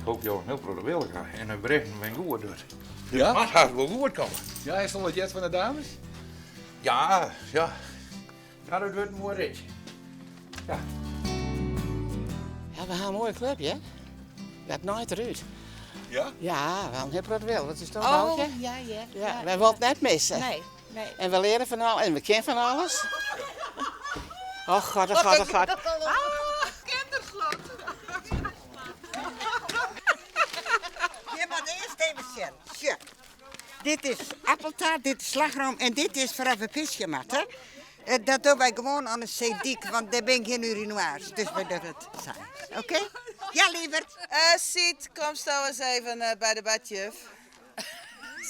hoop jo in hiel protte wille krije. En de berichten binne goed, dus it Ja? moat hast wol goed komme. Ja, is al wat heard fan de dames? Ja, ja. Ja, dat wurdt in moai ritsje. Ja. Ja, we ha in moaie klup, hear. Dat naait derút. Ja? Ja, we ha in hiel protte wille. Wat is dat, Oh, Boukje? ja, ja. Ja, wy wolle it net misse. Nee, nee. En we leare fan alles en we kinne fan alles. Och god, och god, och god. Ah, kinderslot. Je moat earst even sjen. Sjoch. Dit is appeltaart, dit is slagroom en dit is foar as we pisje moatte. Dat dogge wy gewoan oan de seedyk, want dêr binne gjin urinoirs. Dus wy dogge it sa. Oké? Ja, lieverd. Siet, komsto ris even by de badjuf?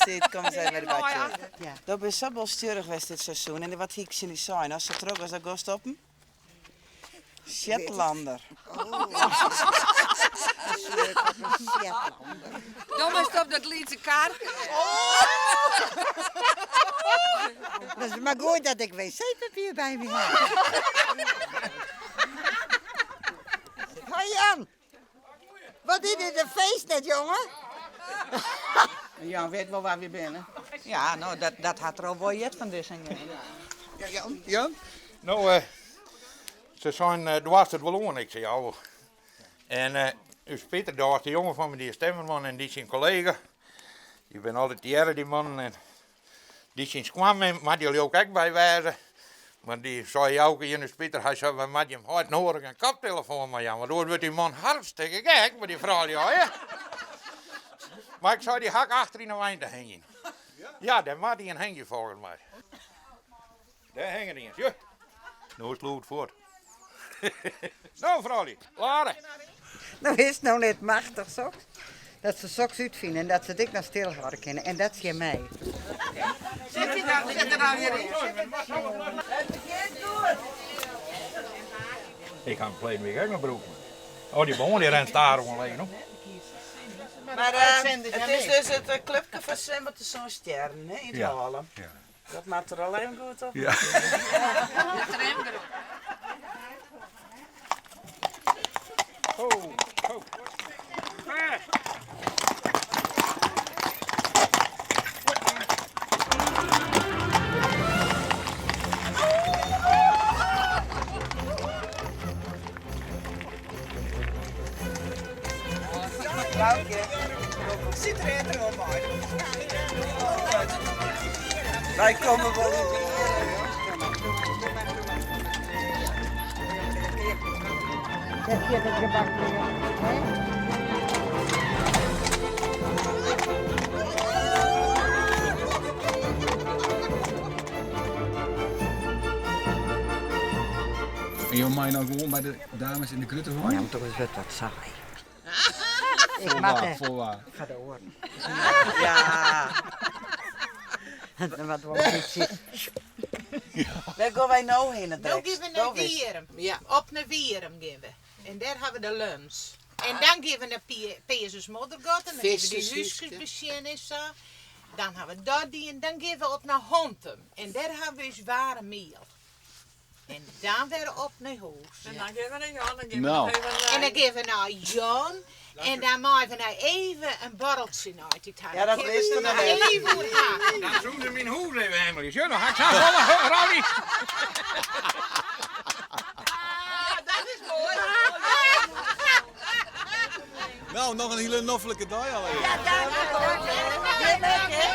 Siet, kom ris even by de badjuf. Do bist sa bolstjurich west dit seizoen en wat hie ik tsjin dy sein? Ast sa trochgiest, dan goest op in Shetlander. Dan moatst op dat lytse karke. Dat is mar goed dat ik wc-papier by my ha. Hoi Jan! Wat is dit in feest net, jonge? Jan wit wol wêr't wy binne. Ja, no, dat, dat hat er al wol heard fan dizze jongen. Ja, Jan, Jan? No, eh, se seinen, doarst it wol oan? Ik sei, ja wol. En eh, ús Pieter, de âldste jonge fan my, dy is timmerman en dy syn kollega, dy binne altyd tegearre, dy mannen. En dy syn skoanmem moat hjir leau ik ek by wêze. Mar dy sei Jouke hjir ús Pieter, hy sei, wy moatte jim heit noadich in koptelefoan mei jaan, want oars wurdt dy man hartstikke gek mei dy froulju, hè. Mar ik sei, dy ha ik achter yn 'e wein te hingjen. Ja, dêr moat ien hingje folgens my. Dêr hinget ien, sjoch. No is it lûd fuort. No froulju, lade. No is it no net machtich soks? Dat se soks útfine en dat se it ek noch stilhâlde kinne en dat tsjin my. Sit je dan, sit der dan hjir yn? It begjint goed. Ik ha him ferleden wike ek noch brûkt. Oh, dy bân dy rint stadichoan leech no. Mar it is dus it klupke fan Swimbad de Sân Stjerren hè, yn it Hallum. Dat moat der al even goed op. Ja. Ho, ho. Fêst! Sit der earder oan mei. Wy komme wol yn Wierum. Dêr stiet it gebak klear. En jo meie no gewoan by de dames yn de grutte wein? Ja, want oars wurdt dat saai. Ik moat Foar wa? Foar wa? Foar de oaren. Ja. Dan moat wol in bytsje. Wêr gean wy no hinne, No gean we nei Wierum. Ja. Op nei Wierum gean we. En dêr ha we de lunch. En dan gean we nei Peazens Moddergat en dan gean we dy húskes besjen en sa. Dan ha we dat dien. Dan gean we op nei Hantum. En dêr ha we ús waarm miel. En dan wer op nei hûs. En dan gean we nei Jan en gean we Nou. noch even. En dan gean we nei Jan en dan meie we nei even in borreltsje nei dy ta. Ja, dat wist er nog net. Even oer ha. Dan soene se myn hûs even himmelje. Sjoch, dan ha ik safolle rally. Ja, dat is moai. No, noch in hiele noflike dei allegear. Ja, dank. Dank.